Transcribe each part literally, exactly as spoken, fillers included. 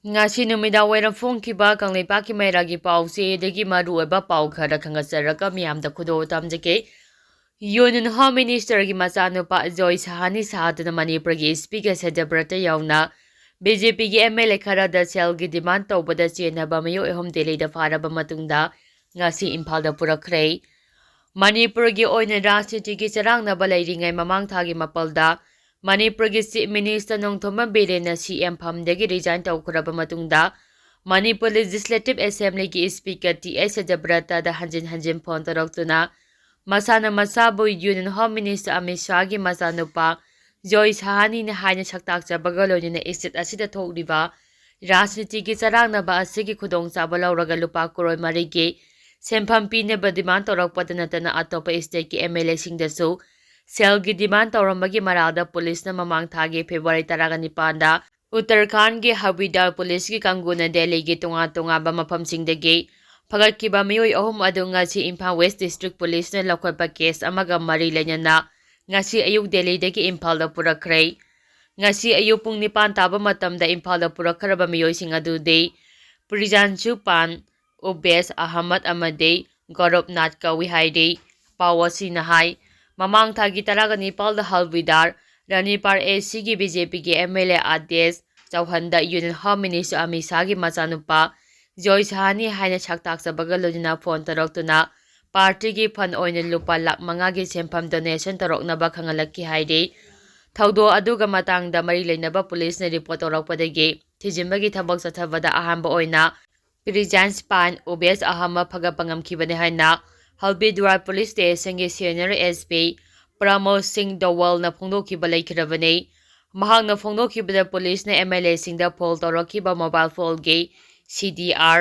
ꯉꯁꯤ ꯅꯨꯃꯤꯗꯥꯡ ꯋꯥꯏꯔꯝ ꯐꯣꯡꯈꯤꯕ ꯀꯪꯂꯩꯄꯥꯛꯀꯤ ꯃꯩꯔꯥꯒꯤ ꯄꯥꯎꯆꯦꯗꯒꯤ ꯃꯔꯨꯑꯣꯏꯕ ꯄꯥꯎ ꯈꯔ ꯈꯪꯒꯠꯆꯔꯒ ꯃꯤꯌꯥꯝꯗ ꯈꯨꯗꯣꯜ ꯇꯝꯖꯒꯦ꯫ Union Home Ministerꯒꯤ ꯃꯆꯥꯅꯨꯄꯥ ꯖꯣꯏ ꯁꯍꯥꯅꯤ ꯁꯥꯍꯗꯨꯅ ꯃꯅꯤꯄꯨꯔꯒꯤ Speaker ꯁꯇ꯭ꯌꯕ꯭ꯔꯇ ꯌꯥꯎꯅ BJPꯒꯤ MLA ꯈꯔꯗ ꯁꯦꯜꯒꯤ demand ꯇꯧꯕꯗ ꯆꯦꯟꯅꯕ ꯃꯤꯑꯣꯏ ꯑꯍꯨꯝ ꯗꯦꯜꯂꯤꯗ ꯐꯥꯔꯕ ꯃꯇꯨꯡꯗ ꯉꯁꯤ ꯏꯝꯐꯥꯜꯗ ꯄꯨꯔꯛꯈ꯭ꯔꯦ꯫ ꯃꯅꯤꯄꯨꯔꯒꯤ ꯑꯣꯏꯅ ꯔꯥꯖꯅꯤꯇꯤꯒꯤ ꯆꯔꯥꯡꯅꯕ ꯂꯩꯔꯤꯉꯩ ꯃꯃꯥꯡ ꯊꯥꯒꯤ ꯃꯥꯄꯜꯗ ꯃꯅꯤꯄꯨꯔꯒꯤ Chief Minister Nongthombam ꯕꯤꯔꯦꯟꯅ CM ꯐꯝꯗꯒꯤ resign ꯇꯧꯈ꯭ꯔꯕ ꯃꯇꯨꯡꯗ ꯃꯅꯤꯄꯨꯔ Legislative Assemblyꯒꯤ Speaker ꯇꯤ ꯑꯩꯆ ꯁꯇ꯭ꯌꯕ꯭ꯔꯇꯗ ꯍꯟꯖꯤꯟ ꯍꯟꯖꯤꯟ ꯐꯣꯟ ꯇꯧꯔꯛꯇꯨꯅ ꯃꯁꯥꯅ ꯃꯁꯥꯕꯨ Union Home Minister ꯑꯃꯤꯠ ꯁꯥꯍꯒꯤ ꯃꯆꯥꯅꯨꯄꯥ ꯖꯣꯏ ꯁꯍꯥꯅꯤꯅꯤ ꯍꯥꯏꯅ ꯁꯛꯇꯥꯛꯆꯕꯒ ꯂꯣꯏꯅꯅ state ꯑꯁꯤꯗ ꯊꯣꯛꯂꯤꯕ ꯔꯥꯖꯅꯤꯇꯤꯒꯤ ꯆꯔꯥꯡꯅꯕ ꯑꯁꯤꯒꯤ ꯈꯨꯗꯣꯡꯆꯥꯕ ꯂꯧꯔꯒ ꯂꯨꯄꯥ ꯀꯔꯣꯔ ꯃꯔꯤꯒꯤ ꯁꯦꯟꯐꯝ ꯄꯤꯅꯕ demand ꯇꯧꯔꯛꯄꯗ ꯅꯠꯇꯅ ꯑꯇꯣꯞꯄ stateꯀꯤ MLAꯁꯤꯡꯗꯁꯨ ꯁꯦꯜꯒꯤ demand ꯇꯧꯔꯝꯕꯒꯤ ꯃꯔꯥꯜꯗ ꯄꯨꯂꯤꯁꯅ ꯃꯃꯥꯡ ꯊꯥꯒꯤ February ꯇꯔꯥꯒ ꯅꯤꯄꯥꯟꯗ ꯎꯠꯇꯔꯈꯥꯟꯒꯤ ꯍꯋꯤꯗꯥꯔ ꯄꯨꯂꯤꯁꯀꯤ ꯀꯥꯡꯕꯨꯅ ꯗꯦꯜꯂꯤꯒꯤ ꯇꯣꯉꯥꯟ ꯇꯣꯉꯥꯟꯕ ꯃꯐꯝꯁꯤꯡꯗꯒꯤ ꯐꯒꯠꯈꯤꯕ ꯃꯤꯑꯣꯏ ꯑꯍꯨꯝ ꯑꯗꯨ ꯉꯁꯤ ꯏꯝꯐꯥꯜ West District ꯄꯨꯂꯤꯁꯅ ꯂꯧꯈꯠꯄ case ꯑꯃꯒ ꯃꯔꯤ ꯂꯩꯅꯅ ꯉꯁꯤ ꯑꯌꯨꯛ ꯗꯦꯜꯂꯤꯗꯒꯤ ꯏꯝꯐꯥꯜꯗ ꯄꯨꯔꯛꯈ꯭ꯔꯦ꯫ ꯉꯁꯤ ꯑꯌꯨꯛ ꯄꯨꯡ ꯅꯤꯄꯥꯟ ꯇꯥꯕ ꯃꯇꯝꯗ ꯏꯝꯐꯥꯜꯗ ꯄꯨꯔꯛꯈ꯭ꯔꯕ ꯃꯤꯑꯣꯏꯁꯤꯡ ꯑꯗꯨꯗꯤ ꯄ꯭ꯔꯤꯖꯥꯟꯁꯨ ꯄꯥꯟ, ꯎꯕꯦꯁ ꯑꯍꯃꯗ ꯑꯃꯗꯤ ꯒꯧꯔꯕꯅꯥꯊ ꯀꯧꯏ ꯍꯥꯏꯔꯤ꯫ ꯄꯥꯎ ꯑꯁꯤꯅ ꯍꯥꯏ, ꯃꯃꯥꯡ ꯊꯥꯒꯤ ꯇꯔꯥꯒ ꯅꯤꯄꯥꯜꯗ ꯍꯜꯕꯤꯗꯥꯔ ꯔꯥꯅꯤꯄꯥꯔ ACꯒꯤ BJPꯒꯤ MLA ꯑꯥꯗꯦꯁ ꯆꯧꯍꯟꯗ Union Home Minister Amit ꯁꯥꯍꯒꯤ ꯃꯆꯥꯅꯨꯄꯥ ꯖꯣꯏ ꯁꯍꯥꯅꯤ ꯍꯥꯏꯅ ꯁꯛꯇꯥꯛꯆꯕꯒ ꯂꯣꯏꯅꯅ ꯐꯣꯟ ꯇꯧꯔꯛꯇꯨꯅ partyꯒꯤ fund ꯑꯣꯏꯅ ꯂꯨꯄꯥ ꯂꯥꯈ ꯃꯉꯥꯒꯤ ꯁꯦꯟꯐꯝ donation ꯇꯧꯔꯛꯅꯕ ꯈꯪꯍꯜꯂꯛꯈꯤ ꯍꯥꯏꯔꯤ꯫ ꯊꯧꯗꯣꯛ ꯑꯗꯨꯒ ꯃꯇꯥꯡꯗ ꯃꯔꯤ ꯂꯩꯅꯕ ꯄꯨꯂꯤꯁꯅ report ꯇꯧꯔꯛꯄꯗꯒꯤ ꯊꯤꯖꯤꯟꯕꯒꯤ ꯊꯕꯛ ꯆꯠꯊꯕꯗ ꯑꯍꯥꯟꯕ ꯑꯣꯏꯅ ꯄ꯭ꯔꯤꯖꯥꯟꯁ ꯄꯥꯟ, ꯎꯕꯦꯁ ꯑꯍꯃꯗ ꯐꯒꯠꯄ ꯉꯝꯈꯤꯕꯅꯤ ꯍꯥꯏꯅ ꯍꯜꯕꯤꯗ꯭ꯋꯥꯔ ꯄꯨꯂꯤꯁ ꯁ꯭ꯇꯦꯁꯟꯒꯤ senior SP ꯄ꯭ꯔꯃꯣꯗ ꯁꯤꯡ ꯗꯣꯋꯜꯅ ꯐꯣꯡꯗꯣꯛꯈꯤꯕ ꯂꯩꯈꯤꯔꯕꯅꯤ꯫ ꯃꯍꯥꯛꯅ ꯐꯣꯡꯗꯣꯛꯈꯤꯕꯗ ꯄꯨꯂꯤꯁꯅ MLAꯁꯤꯡꯗ ꯐꯣꯜ ꯇꯧꯔꯛꯈꯤꯕ mobile phoneꯒꯤ CDR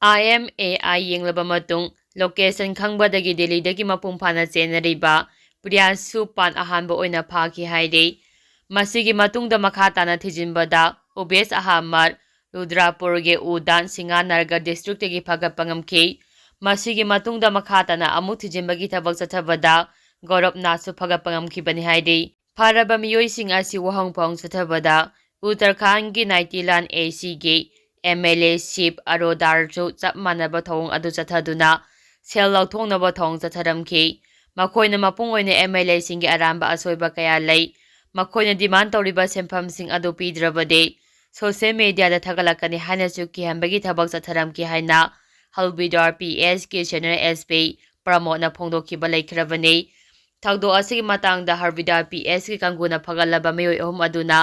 IMAI ꯌꯦꯡꯂꯕ ꯃꯇꯨꯡ location ꯈꯪꯕꯗꯒꯤ ꯗꯦꯜꯂꯤꯗꯒꯤ ꯃꯄꯨꯡ ꯐꯥꯅ ꯆꯦꯟꯅꯔꯤꯕ ꯄ꯭ꯔꯤꯌꯥꯟꯁꯨ ꯄꯥꯟ ꯑꯍꯥꯟꯕ ꯑꯣꯏꯅ ꯐꯥꯈꯤ ꯍꯥꯏꯔꯤ꯫ ꯃꯁꯤꯒꯤ ꯃꯇꯨꯡꯗ ꯃꯈꯥ ꯇꯥꯅ ꯊꯤꯖꯤꯟꯕꯗ ꯎꯕꯦꯁ ꯑꯍꯃꯗ ꯔꯨꯗ꯭ꯔꯥꯄꯨꯔꯒꯤ ꯎꯗꯥꯟ ꯁꯤꯡꯒꯥꯅꯔꯒ districtꯇꯒꯤ ꯐꯒꯠꯄ ꯉꯝꯈꯤ꯫ ꯃꯁꯤꯒꯤ ꯃꯇꯨꯡꯗ ꯃꯈꯥ ꯇꯥꯅ ꯑꯃꯨꯛ ꯊꯤꯖꯤꯟꯕꯒꯤ ꯊꯕꯛ ꯆꯠꯊꯕꯗ ꯒꯧꯔꯕꯅꯥꯊꯁꯨ ꯐꯒꯠꯄ ꯉꯝꯈꯤꯕꯅꯤ ꯍꯥꯏꯔꯤ꯫ ꯐꯥꯔꯕ ꯃꯤꯑꯣꯏꯁꯤꯡ ꯑꯁꯤ ꯋꯥꯍꯪ ꯄꯥꯎꯍꯪ ꯆꯠꯊꯕꯗ ꯎꯠꯇꯔꯈꯥꯟꯒꯤ ꯅꯥꯏꯇꯤꯂꯥꯟ ꯑꯦ ꯁꯤꯒꯤ ꯑꯦꯝ ꯑꯦꯜ ꯑꯦ ꯁꯤꯞ ꯑꯔꯣꯗꯥꯔꯁꯨ ꯆꯞ ꯃꯥꯟꯅꯕ ꯊꯧꯑꯣꯡ ꯑꯗꯨ ꯆꯠꯊꯗꯨꯅ ꯁꯦꯜ ꯂꯧꯊꯣꯛꯅꯕ ꯊꯧꯑꯣꯡ ꯆꯠꯊꯔꯝꯈꯤ꯫ ꯃꯈꯣꯏꯅ ꯃꯄꯨꯡ ꯑꯣꯏꯅ ꯑꯦꯝ ꯑꯦꯜ ꯑꯦꯁꯤꯡꯒꯤ ꯑꯔꯥꯟꯕ ꯑꯁꯣꯏꯕ ꯀꯌꯥ ꯂꯩ, ꯃꯈꯣꯏꯅ ꯗꯤꯃꯥꯟ ꯇꯧꯔꯤꯕ ꯁꯦꯟꯐꯝꯁꯤꯡ ꯑꯗꯨ ꯄꯤꯗ꯭ꯔꯕꯗꯤ ꯁꯣꯁꯤꯌꯦꯜ ꯃꯦꯗꯤꯌꯥꯗ ꯊꯥꯒꯠꯂꯛꯀꯅꯤ ꯍꯥꯏꯅꯁꯨ ꯀꯤꯍꯟꯕꯒꯤ ꯊꯕꯛ ꯆꯠꯊꯔꯝꯈꯤ ꯍꯥꯏꯅ ꯍꯜꯕꯤꯗꯥꯔ ꯄꯤ ꯑꯦꯁꯀꯤ ꯁꯦꯅꯤꯌꯔ ꯑꯦꯁ ꯄꯤ ꯄ꯭ꯔꯃꯣꯗꯅ ꯐꯣꯡꯗꯣꯛꯈꯤꯕ ꯂꯩꯈ꯭ꯔꯕꯅꯤ꯫ ꯊꯧꯗꯣꯛ ꯑꯁꯤꯒꯤ ꯃꯇꯥꯡꯗ ꯍꯜꯕꯤꯗꯥꯔ ꯄꯤ ꯑꯦꯁꯀꯤ ꯀꯥꯡꯕꯨꯅ ꯐꯒꯠꯂꯕ ꯃꯤꯑꯣꯏ ꯑꯍꯨꯝ ꯑꯗꯨꯅ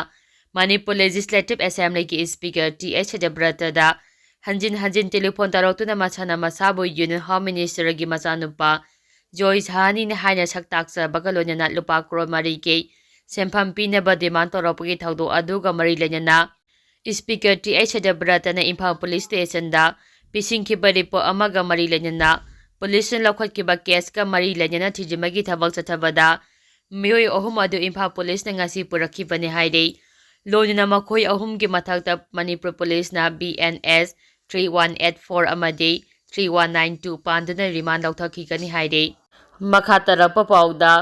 ꯃꯅꯤꯄꯨꯔ ꯂꯦꯖꯤꯁꯂꯦꯇꯤꯚ ꯑꯦꯁꯦꯝꯕ꯭ꯂꯤꯒꯤ ꯁ꯭ꯄꯤꯀꯔ ꯇꯤ ꯑꯩꯆ ꯁꯇ꯭ꯌꯕ꯭ꯔꯇꯗ ꯍꯟꯖꯤꯟ ꯍꯟꯖꯤꯟ ꯇꯦꯂꯤꯐꯣꯟ ꯇꯧꯔꯛꯇꯨꯅ ꯃꯁꯥꯅ ꯃꯁꯥꯕꯨ ꯌꯨꯅꯤꯌꯟ ꯍꯣꯝ ꯃꯤꯅꯤꯁꯇꯔꯒꯤ ꯃꯆꯥꯅꯨꯄꯥ ꯖꯣꯏ ꯁꯍꯥꯅꯤꯅꯤ ꯍꯥꯏꯅ ꯁꯛ ꯇꯥꯛꯆꯕꯒ ꯂꯣꯏꯅꯅ ꯂꯨꯄꯥ ꯀ꯭ꯔꯣꯔ ꯃꯔꯤꯒꯤ ꯁꯦꯟꯐꯝ ꯄꯤꯅꯕ ꯗꯤꯃꯥꯟ ꯇꯧꯔꯛꯄꯒꯤ ꯊꯧꯗꯣꯛ ꯑꯗꯨꯒ ꯃꯔꯤ ꯂꯩꯅꯅ ꯁ꯭ꯄꯤꯀꯔ ꯇꯤ ꯑꯩꯆ ꯁꯇ꯭ꯌꯕ꯭ꯔꯇꯅ ꯏꯝꯐꯥꯜ ꯄꯨꯂꯤꯁ ꯁ꯭ꯇꯦꯁꯟꯗ ꯄꯤꯁꯤꯟꯈꯤꯕ ꯔꯤꯄꯣꯔꯠ ꯑꯃꯒ ꯃꯔꯤ ꯂꯩꯅꯅ ꯄꯨꯂꯤꯁꯅ ꯂꯧꯈꯠꯈꯤꯕ ꯀꯦꯁꯀ ꯃꯔꯤ ꯂꯩꯅꯅ ꯊꯤꯖꯤꯟꯕꯒꯤ ꯊꯕꯛ ꯆꯠꯊꯕꯗ ꯃꯤꯑꯣꯏ ꯑꯍꯨꯝ ꯑꯗꯨ ꯏꯝꯐꯥꯜ ꯄꯨꯂꯤꯁꯅ ꯉꯁꯤ ꯄꯨꯔꯛꯈꯤꯕꯅꯤ ꯍꯥꯏꯔꯤ꯫ ꯂꯣꯏꯅꯅ ꯃꯈꯣꯏ ꯑꯍꯨꯝꯒꯤ ꯃꯊꯛꯇ ꯃꯅꯤꯄꯨꯔ ꯄꯨꯂꯤꯁꯅ B N S three one eight four ꯑꯃꯗꯤ ꯊ꯭ꯔꯤ ꯋꯥꯟ ꯅꯥꯏꯟ ꯇꯨ ꯄꯥꯟꯗꯨꯅ ꯔꯤꯃꯥꯟ ꯂꯧꯊꯈꯤꯒꯅꯤ ꯍꯥꯏꯔꯤ꯫ ꯃꯈꯥ ꯇꯥꯔꯛꯄ ꯄꯥꯎꯗ,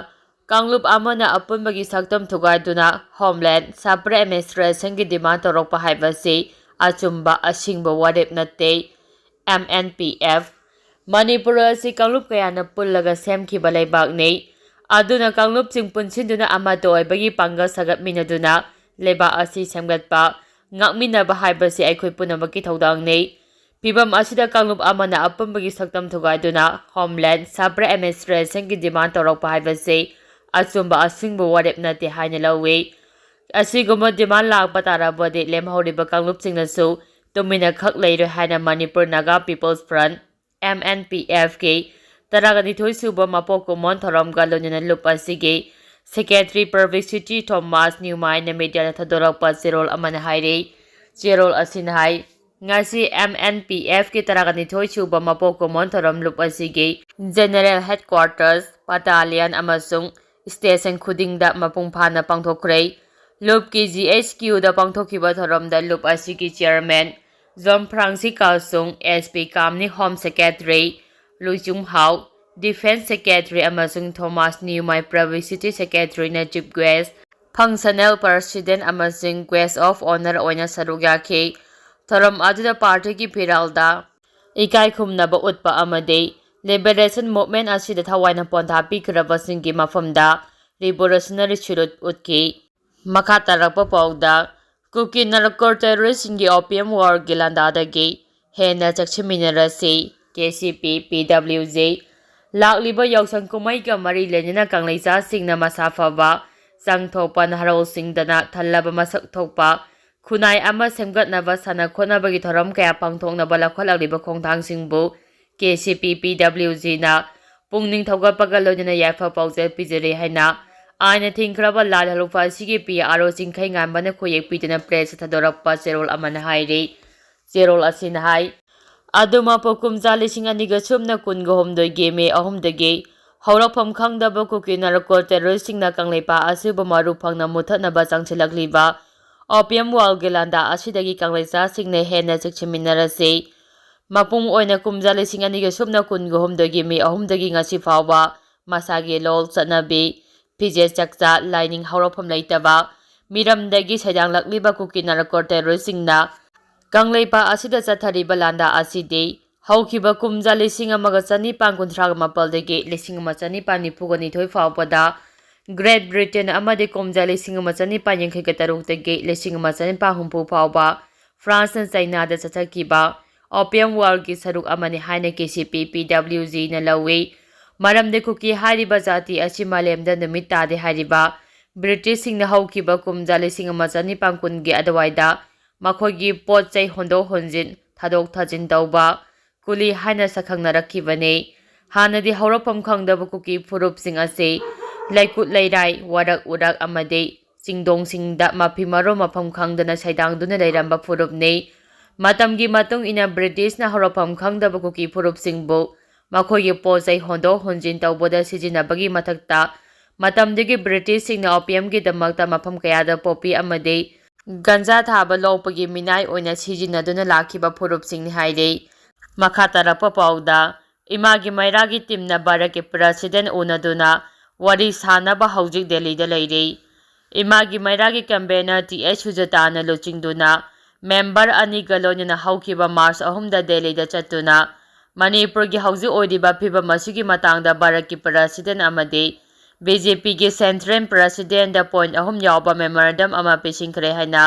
ꯀꯥꯡꯂꯨꯞ ꯑꯃꯅ ꯑꯄꯨꯟꯕꯒꯤ ꯁꯛꯇꯝ ꯊꯨꯒꯥꯏꯗꯨꯅ ꯍꯣꯝꯂꯦꯟ ꯁꯕ ꯑꯦꯗꯃꯤꯅꯤꯁꯇ꯭ꯔꯦꯁꯟꯒꯤ ꯗꯤꯃꯥꯟ ꯇꯧꯔꯛꯄ ꯍꯥꯏꯕꯁꯤ ꯑꯆꯨꯝꯕ ꯑꯁꯤꯡꯕ ꯋꯥꯔꯦꯞ ꯅꯠꯇꯦ꯫ M N P F. Manipur ꯑꯁꯤ ꯀꯥꯡꯂꯨꯞ ꯀꯌꯥꯅ ꯄꯨꯜꯂꯒ ꯁꯦꯝꯈꯤꯕ ꯂꯩꯕꯥꯛꯅꯤ꯫ ꯑꯗꯨꯅ ꯀꯥꯡꯂꯨꯞꯁꯤꯡ ꯄꯨꯟꯁꯤꯟꯗꯨꯅ ꯑꯃꯠꯇ ꯑꯣꯏꯕꯒꯤ ꯄꯥꯡꯒꯜ ꯁꯥꯒꯠꯃꯤꯟꯅꯗꯨꯅ ꯂꯩꯕꯥꯛ ꯑꯁꯤ ꯁꯦꯝꯒꯠꯄ, ꯉꯥꯛꯃꯤꯟꯅꯕ ꯍꯥꯏꯕꯁꯤ ꯑꯩꯈꯣꯏ ꯄꯨꯝꯅꯃꯛꯀꯤ ꯊꯧꯗꯥꯡꯅꯤ꯫ ꯐꯤꯚꯝ ꯑꯁꯤꯗ ꯀꯥꯡꯂꯨꯞ ꯑꯃꯅ ꯑꯄꯨꯟꯕꯒꯤ ꯁꯛꯇꯝ ꯊꯨꯒꯥꯏꯗꯨꯅ ꯍꯣꯝꯂꯦꯟ ꯁꯕ ꯑꯦꯗꯃꯤꯅꯤꯁꯇ꯭ꯔꯦꯁꯟꯒꯤ ꯗꯤꯃꯥꯟ ꯇꯧꯔꯛꯄ ꯍꯥꯏꯕꯁꯤ ꯑꯆꯨꯝꯕ ꯑꯁꯤꯡꯕ ꯋꯥꯔꯦꯞ ꯅꯠꯇꯦ ꯍꯥꯏꯅ ꯂꯧꯏ꯫ ꯑꯁꯤꯒꯨꯝꯕ ꯗꯤꯃꯥꯟ ꯂꯥꯛꯄ ꯇꯥꯔꯕꯗꯤ ꯂꯦꯝꯍꯧꯔꯤꯕ ꯀꯥꯡꯂꯨꯞꯁꯤꯡꯅꯁꯨ ꯇꯨꯃꯤꯟꯅ ꯈꯛ ꯂꯩꯔꯣꯏ ꯍꯥꯏꯅ Manipur Naga peoples front, M N P ꯑꯦꯐꯀꯤ ꯇꯔꯥꯒ ꯅꯤꯊꯣꯏ ꯁꯨꯕ ꯃꯄꯣꯛ ꯀꯨꯝꯑꯣꯟ ꯊꯧꯔꯝꯒ ꯂꯣꯏꯅꯅ ꯂꯨꯞ ꯑꯁꯤꯒꯤ ꯁꯦꯀ꯭ꯔꯦꯇꯔꯤ ꯄꯕ꯭ꯂꯤꯁꯤꯇꯤ ꯊꯣꯃꯥꯁ ꯅ꯭ꯌꯨꯃꯥꯏꯟꯅ ꯃꯤꯗꯤꯌꯥꯗ ꯊꯥꯗꯣꯔꯛꯄ ꯆꯦꯔꯣꯜ ꯑꯃꯅ ꯍꯥꯏꯔꯤ꯫ ꯆꯦꯔꯣꯜ ꯑꯁꯤꯅ ꯍꯥꯏ, ꯉꯁꯤ ꯑꯦꯝ ꯑꯦꯟ ꯄꯤ ꯑꯦꯐꯀꯤ ꯇꯔꯥꯒ ꯅꯤꯊꯣꯏ ꯁꯨꯕ ꯃꯄꯣꯛ ꯀꯨꯝꯑꯣꯟ ꯊꯧꯔꯝ ꯂꯨꯞ ꯑꯁꯤꯒꯤ ꯖꯦꯅꯔꯦꯜ ꯍꯦꯗꯀ꯭ꯋꯥꯔꯇꯔꯁ, ꯕꯠꯇꯥꯂꯤꯌꯟ ꯑꯃꯁꯨꯡ ꯁ꯭ꯇꯦꯁꯟ ꯈꯨꯗꯤꯡꯗ ꯃꯄꯨꯡ ꯐꯥꯅ ꯄꯥꯡꯊꯣꯛꯈ꯭ꯔꯦ꯫ ꯂꯨꯞꯀꯤ ꯖꯤ ꯑꯩꯆ ꯀ꯭ꯌꯨꯗ ꯄꯥꯡꯊꯣꯛꯈꯤꯕ ꯊꯧꯔꯝꯗ ꯂꯨꯞ ꯑꯁꯤꯒꯤ chairman John Francis Kalsung, S P Kamnik, home secretary Luichum Hau, defence secretary ꯑꯃꯁꯨꯡ ꯊꯣꯃꯥꯁ ꯅ꯭ꯌꯨꯃꯥꯏ, ꯄꯕ꯭ꯂꯤꯁꯤꯇꯤ ꯁꯦꯀ꯭ꯔꯦꯇꯔꯤꯅ ꯆꯤꯐ ꯒꯦꯁ functional president ꯑꯃꯁꯨꯡ guest of honour ꯑꯣꯏꯅ ꯁꯔꯨꯛ ꯌꯥꯈꯤ꯫ ꯊꯧꯔꯝ ꯑꯗꯨꯗ partyꯒꯤ ꯐꯤꯔꯥꯜꯗ ꯏꯀꯥꯏ ꯈꯨꯝꯅꯕ ꯎꯠꯄ ꯑꯃꯗꯤ liberation movement ꯑꯁꯤꯗ ꯊꯋꯥꯏꯅ ꯄꯣꯟꯊꯥ ꯄꯤꯈ꯭ꯔꯕꯁꯤꯡꯒꯤ ꯃꯐꯝꯗ revolutionary salute ꯎꯠꯈꯤ꯫ ꯃꯈꯥ ꯇꯥꯔꯛꯄ ꯄꯥꯎꯗ, ꯀꯨꯀꯤ ꯅꯥꯔꯀꯣ terroristꯁꯤꯡꯒꯤ opium warꯒꯤ ꯂꯥꯟꯗꯥꯗꯒꯤ ꯍꯦꯟꯅ ꯆꯦꯛꯁꯤꯟꯃꯤꯟꯅꯔꯁꯤ, ꯀꯦ ꯁꯤ ꯄꯤ ꯄꯤ ꯗꯕ꯭ꯂꯤꯎ ꯖꯤ꯫ ꯂꯥꯛꯂꯤꯕ ꯌꯥꯎꯁꯪ ꯀꯨꯝꯍꯩꯒ ꯃꯔꯤ ꯂꯩꯅꯅ ꯀꯪꯂꯩꯆꯥꯁꯤꯡꯅ ꯃꯁꯥ ꯐꯕ, ꯆꯪ ꯊꯣꯛꯄ ꯅꯍꯥꯔꯣꯜꯁꯤꯡꯗꯅ ꯊꯜꯂꯕ ꯃꯁꯛ ꯊꯣꯛꯄ ꯈꯨꯟꯅꯥꯏ ꯑꯃ ꯁꯦꯝꯒꯠꯅꯕ ꯁꯥꯟꯅ ꯈꯣꯠꯅꯕꯒꯤ ꯊꯧꯔꯝ ꯀꯌꯥ ꯄꯥꯡꯊꯣꯛꯅꯕ ꯂꯧꯈꯠꯂꯛꯂꯤꯕ ꯈꯣꯡꯊꯥꯡꯁꯤꯡꯕꯨ ꯀꯦ ꯁꯤ ꯄꯤ ꯄꯤ ꯗꯕ꯭ꯂꯤꯎ ꯖꯤꯅ ꯄꯨꯛꯅꯤꯡ ꯊꯧꯒꯠꯄꯒ ꯂꯣꯏꯅꯅ ꯌꯥꯏꯐ ꯄꯥꯎꯖꯦꯜ ꯄꯤꯖꯔꯤ ꯍꯥꯏꯅ ꯑꯥꯏꯟꯅ ꯊꯤꯡꯈ꯭ꯔꯕ ꯂꯥꯜ ꯍꯧꯔꯛꯄ ꯑꯁꯤꯒꯤ ꯄꯤ ꯑꯥꯔ ꯑꯣ ꯆꯤꯡꯈꯩꯉꯥꯟꯕꯅ ꯈꯨꯌꯦꯛ ꯄꯤꯗꯨꯅ pressꯇ ꯊꯥꯗꯣꯔꯛꯄ ꯆꯦꯔꯣꯜ ꯑꯃꯅ ꯍꯥꯏꯔꯤ꯫ ꯆꯦꯔꯣꯜ ꯑꯁꯤꯅ ꯍꯥꯏ, ꯑꯗꯨꯃꯛꯄꯨ ꯀꯨꯝꯖꯥ ꯂꯤꯁꯤꯡ ꯑꯅꯤꯒ ꯁꯨꯞꯅ ꯀꯨꯟꯒ ꯍꯨꯝꯗꯣꯏꯒꯤ ꯃꯦ ꯑꯍꯨꯝꯗꯒꯤ ꯍꯧꯔꯛꯐꯝ ꯈꯪꯗꯕ ꯀꯨꯀꯤ ꯅꯥꯔꯀꯣ terroristꯁꯤꯡꯅ ꯀꯪꯂꯩꯄꯥꯛ ꯑꯁꯤꯕꯨ ꯃꯔꯨ ꯐꯪꯅ ꯃꯨꯠꯊꯠꯅꯕ ꯆꯪꯁꯤꯜꯂꯛꯂꯤꯕ opium warꯒꯤ ꯂꯥꯟꯗꯥ ꯑꯁꯤꯗꯒꯤ ꯀꯪꯂꯩꯆꯥꯁꯤꯡꯅ ꯍꯦꯟꯅ ꯆꯦꯛꯁꯤꯟꯃꯤꯟꯅꯔꯁꯤ꯫ ꯃꯄꯨꯡ ꯑꯣꯏꯅ ꯀꯨꯝꯖꯥ ꯂꯤꯁꯤꯡ ꯑꯅꯤꯒ ꯁꯨꯞꯅ ꯀꯨꯟꯒ ꯍꯨꯝꯗꯣꯏꯒꯤ ꯃꯦ ꯑꯍꯨꯝꯗꯒꯤ ꯉꯁꯤ ꯐꯥꯎꯕ ꯃꯁꯥꯒꯤ ꯂꯣꯜ, ꯆꯠꯅꯕꯤ, ꯐꯤꯖꯦꯠ ꯆꯛꯆꯥ, ꯂꯥꯏꯅꯤꯡ ꯍꯧꯔꯛꯐꯝ ꯂꯩꯇꯕ ꯃꯤꯔꯝꯗꯒꯤ ꯁꯩꯗꯥꯡꯂꯛꯂꯤꯕ ꯀꯨꯀꯤ ꯅꯥꯔꯀꯣ terroristꯁꯤꯡꯅ ꯀꯪꯂꯩꯄꯥꯛ ꯑꯁꯤꯗ ꯆꯠꯊꯔꯤꯕ ꯂꯥꯟꯗꯥ ꯑꯁꯤꯗꯤ ꯍꯧꯈꯤꯕ ꯀꯨꯝꯖꯥ ꯂꯤꯁꯤꯡ ꯑꯃꯒ ꯆꯅꯤꯄꯥꯟ ꯀꯨꯟꯊ꯭ꯔꯥꯒ ꯃꯥꯄꯜꯗꯒꯤ ꯂꯤꯁꯤꯡ ꯑꯃ ꯆꯅꯤꯄꯥꯟ ꯅꯤꯐꯨꯒ ꯅꯤꯊꯣꯏ ꯐꯥꯎꯕꯗ Great Britain ꯑꯃꯗꯤ ꯀꯨꯝꯖꯥ ꯂꯤꯁꯤꯡ ꯑꯃ ꯆꯅꯤꯄꯥꯟ ꯌꯥꯡꯈꯩꯒ ꯇꯔꯨꯛꯇꯒꯤ ꯂꯤꯁꯤꯡ ꯑꯃ ꯆꯅꯤꯄꯥꯟ ꯍꯨꯝꯐꯨ ꯐꯥꯎꯕ Franceꯅ Chinaꯗ ꯆꯠꯊꯈꯤꯕ opium warꯒꯤ ꯁꯔꯨꯛ ꯑꯃꯅꯤ ꯍꯥꯏꯅ ꯀꯦ ꯁꯤ ꯄꯤ ꯄꯤ ꯗꯕ꯭ꯂꯤꯎ ꯖꯤꯅ ꯂꯧꯏ꯫ ꯃꯔꯝꯗꯤ ꯀꯨꯀꯤ ꯍꯥꯏꯔꯤꯕ ꯖꯥꯇꯤ ꯑꯁꯤ ꯃꯥꯂꯦꯝꯗ ꯅꯨꯃꯤꯠ ꯇꯥꯗꯦ ꯍꯥꯏꯔꯤꯕ Britishꯁꯤꯡꯅ ꯍꯧꯈꯤꯕ ꯀꯨꯝꯖꯥ ꯂꯤꯁꯤꯡ ꯑꯃ ꯆꯅꯤꯄꯥꯟ ꯀꯨꯟꯒꯤ ꯑꯗꯨꯋꯥꯏꯗ ꯃꯈꯣꯏꯒꯤ ꯄꯣꯠ ꯆꯩ ꯍꯣꯟꯗꯣꯛ ꯍꯣꯟꯖꯤꯟ, ꯊꯥꯗꯣꯛ ꯊꯥꯖꯤꯟ ꯇꯧꯕ, ꯀꯨꯂꯤ ꯍꯥꯏꯅ ꯁꯛꯈꯪꯅꯔꯛꯈꯤꯕꯅꯤ꯫ ꯍꯥꯟꯅꯗꯤ ꯍꯧꯔꯛꯐꯝ ꯈꯪꯗꯕ ꯀꯨꯀꯤ ꯐꯨꯔꯨꯞꯁꯤꯡ ꯑꯁꯤ ꯂꯩꯀꯨꯠ ꯂꯩꯔꯥꯏ, ꯋꯥꯔꯛ ꯎꯔꯛ ꯑꯃꯗꯤ ꯆꯤꯡꯗꯣꯡꯁꯤꯡꯗ ꯃꯐꯤ ꯃꯔꯣꯟ ꯃꯐꯝ ꯈꯪꯗꯅ ꯁꯩꯗꯥꯡꯗꯨꯅ ꯂꯩꯔꯝꯕ ꯐꯨꯔꯨꯞꯅꯤ꯫ ꯃꯇꯝꯒꯤ ꯃꯇꯨꯡ ꯏꯟꯅ Britishꯅ ꯍꯧꯔꯛꯐꯝ ꯈꯪꯗꯕ ꯀꯨꯀꯤ ꯐꯨꯔꯨꯞꯁꯤꯡꯕꯨ ꯃꯈꯣꯏꯒꯤ ꯄꯣꯠ ꯆꯩ ꯍꯣꯟꯗꯣꯛ ꯍꯣꯟꯖꯤꯟ ꯇꯧꯕꯗ ꯁꯤꯖꯤꯟꯅꯕꯒꯤ ꯃꯊꯛꯇ, ꯃꯇꯝꯗꯨꯒꯤ Britishꯁꯤꯡꯅ opiumꯒꯤꯗꯃꯛꯇ ꯃꯐꯝ ꯀꯌꯥꯗ poppy ꯑꯃꯗꯤ ꯒꯟꯖꯥ ꯊꯥꯕ ꯂꯣꯛꯄꯒꯤ ꯃꯤꯅꯥꯏ ꯑꯣꯏꯅ ꯁꯤꯖꯤꯟꯅꯗꯨꯅ ꯂꯥꯛꯈꯤꯕ ꯐꯨꯔꯨꯞꯁꯤꯡꯅꯤ ꯍꯥꯏꯔꯤ꯫ ꯃꯈꯥ ꯇꯥꯔꯛꯄ ꯄꯥꯎꯗ, ꯏꯃꯥꯒꯤ ꯃꯩꯔꯥꯒꯤ teamꯅ ꯚꯥꯔꯠꯀꯤ president ꯎꯅꯗꯨꯅ ꯋꯥꯔꯤ ꯁꯥꯅꯕ ꯍꯧꯖꯤꯛ ꯗꯦꯜꯂꯤꯗ ꯂꯩꯔꯤ꯫ ꯏꯃꯥꯒꯤ ꯃꯩꯔꯥꯒꯤ ꯀꯟꯚꯦꯅꯔ ꯇꯤ ꯑꯩꯆ ꯁꯨꯖꯥꯇꯥꯅ ꯂꯨꯆꯤꯡꯗꯨꯅ ꯃꯦꯝꯕꯔ ꯑꯅꯤꯒ ꯂꯣꯏꯅꯅ ꯍꯧꯈꯤꯕ ꯃꯥꯔꯆ ꯑꯍꯨꯝꯗ ꯗꯦꯜꯂꯤꯗ ꯆꯠꯇꯨꯅ ꯃꯅꯤꯄꯨꯔꯒꯤ ꯍꯧꯖꯤꯛ ꯑꯣꯏꯔꯤꯕ ꯐꯤꯕꯝ ꯑꯁꯤꯒꯤ ꯃꯇꯥꯡꯗ ꯚꯥꯔꯠꯀꯤ ꯄ꯭ꯔꯁꯤꯗꯦꯟ ꯑꯃꯗꯤ ꯕꯤ ꯖꯦ ꯄꯤꯒꯤ ꯁꯦꯟꯇ꯭ꯔꯦꯜ ꯄ꯭ꯔꯁꯤꯗꯦꯟꯗ ꯄꯣꯏꯟꯠ ꯑꯍꯨꯝ ꯌꯥꯎꯕ ꯃꯦꯃꯣꯔꯦꯟꯗꯝ ꯑꯃ ꯄꯤꯁꯤꯟꯈ꯭ꯔꯦ ꯍꯥꯏꯅ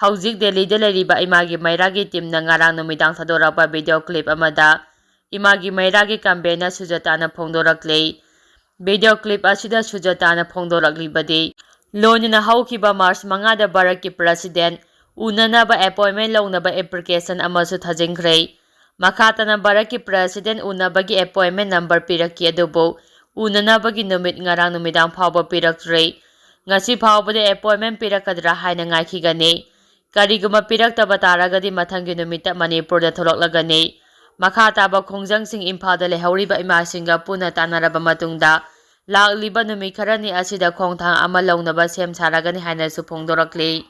ꯍꯧꯖꯤꯛ ꯗꯦꯜꯂꯤꯗ ꯂꯩꯔꯤꯕ ꯏꯃꯥꯒꯤ ꯃꯩꯔꯥꯒꯤ ꯇꯤꯝꯅ ꯉꯔꯥꯡ ꯅꯨꯃꯤꯗꯥꯡ ꯊꯥꯗꯣꯔꯛꯄ ꯚꯤꯗꯤꯑꯣ ꯀ꯭ꯂꯤꯞ ꯑꯃꯗ ꯏꯃꯥꯒꯤ ꯃꯩꯔꯥꯒꯤ ꯀꯟꯚꯦꯅꯔ ꯁꯨꯖꯥꯇꯥꯅ ꯐꯣꯡꯗꯣꯔꯛꯂꯤ꯫ ꯚꯤꯗꯤꯑꯣ ꯀ꯭ꯂꯤꯞ ꯑꯁꯤꯗ ꯁꯨꯖꯥꯇꯥꯅ ꯐꯣꯡꯗꯣꯔꯛꯂꯤꯕꯗꯤ, ꯂꯣꯏꯅꯅ ꯍꯧꯈꯤꯕ ꯃꯥꯔꯆ ꯃꯉꯥꯗ ꯚꯥꯔꯠꯀꯤ ꯄ꯭ꯔꯁꯤꯗꯦꯟ ꯎꯅꯅꯕ ꯑꯦꯄꯣꯏꯟꯃꯦꯟ ꯂꯧꯅꯕ ꯑꯦꯄ꯭ꯂꯤꯀꯦꯁꯟ ꯑꯃꯁꯨ ꯊꯥꯖꯤꯟꯈ꯭ꯔꯦ꯫ ꯃꯈꯥ ꯇꯥꯅ ꯚꯥꯔꯠꯀꯤ ꯄ꯭ꯔꯁꯤꯗꯦꯟ ꯎꯅꯕꯒꯤ ꯑꯦꯄꯣꯏꯟꯃꯦꯟ ꯅꯝꯕꯔ ꯄꯤꯔꯛꯈꯤ, ꯑꯗꯨꯕꯨ ꯎꯅꯅꯕꯒꯤ ꯅꯨꯃꯤꯠ ꯉꯔꯥꯡ ꯅꯨꯃꯤꯗꯥꯡ ꯐꯥꯎꯕ ꯄꯤꯔꯛꯇ꯭ꯔꯤ꯫ ꯉꯁꯤ ꯐꯥꯎꯕꯗ ꯑꯦꯄꯣꯏꯟꯃꯦꯟ ꯄꯤꯔꯛꯀꯗ꯭ꯔꯥ ꯍꯥꯏꯅ ꯉꯥꯏꯈꯤꯒꯅꯤ꯫ ꯀꯔꯤꯒꯨꯝꯕ ꯄꯤꯔꯛꯇꯕ ꯇꯥꯔꯒꯗꯤ ꯃꯊꯪꯒꯤ ꯅꯨꯃꯤꯠꯇ ꯃꯅꯤꯄꯨꯔꯗ ꯊꯣꯛꯂꯛꯂꯒꯅꯤ꯫ ꯃꯈꯥ ꯇꯥꯕ ꯈꯣꯡꯖꯪꯁꯤꯡ ꯏꯝꯐꯥꯜꯗ ꯂꯩꯍꯧꯔꯤꯕ ꯏꯃꯥꯁꯤꯡꯒ ꯄꯨꯟꯅ ꯇꯥꯟꯅꯔꯕ ꯃꯇꯨꯡꯗ ꯂꯥꯛꯂꯤꯕ ꯅꯨꯃꯤꯠ ꯈꯔꯅꯤ ꯑꯁꯤꯗ ꯈꯣꯡꯊꯥꯡ ꯑꯃ ꯂꯧꯅꯕ ꯁꯦꯝ ꯁꯥꯔꯒꯅꯤ ꯍꯥꯏꯅꯁꯨ ꯐꯣꯡꯗꯣꯔꯛꯂꯤ꯫